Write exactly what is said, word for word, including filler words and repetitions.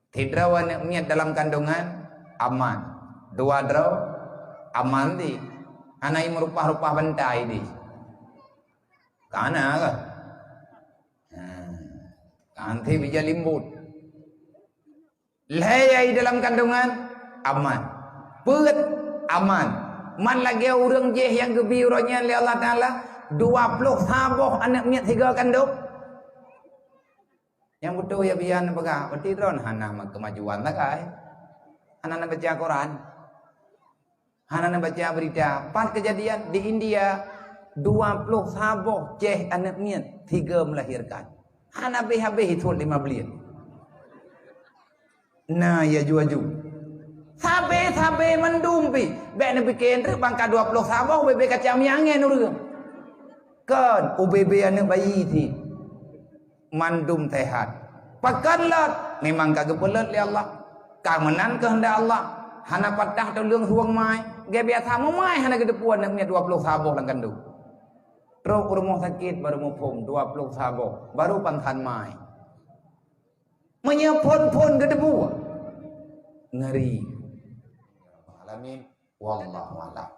Sidroe aneuk miet dalam kandungan aman. Dua droe aman di. Hana meurupah-rupah bantai di. Kana kah? Ha. Kanti bija limbot. Lhée nyang dalam kandungan aman. Peuet aman. Man lagée ureuëng jih nyang geubi uroe nyan lé Allah Taala dua ploh saboh aneuk miet sigoe kandong. Nyang beutôi ya bian peugah, berarti droen hana kemajuan sagai. Hana na baca Quran. Hana na baca berita. Pat kejadian di India, dua ploh saboh céh aneuk miet sigoe melahirkan. Hana habéh-habéh ithot lima buleuen. Na ya ju-aju. Sabe-sabe mandum pi. Bék neupike treuk bangka dua ploh saboh ubé-bé kacam nyang ngen ureuëng. Kon ubé-bé aneuk bayi cit. Mandum sehat. Pakon lot? Memang ka geupeulot lé Allah. Ka meunan keuheundak Allah. Hana patah tuleueng suweueng mai. Gaya biasa mumai hana geuteupeue aneuk miet dua ploh saboh lam kandong. Trok u rumoh sakét baru muphom dua ploh saboh, baru pansan mai. Meunyoe phon-phon geuteupeue, ngeri. Alamin. Wallahu a'lam.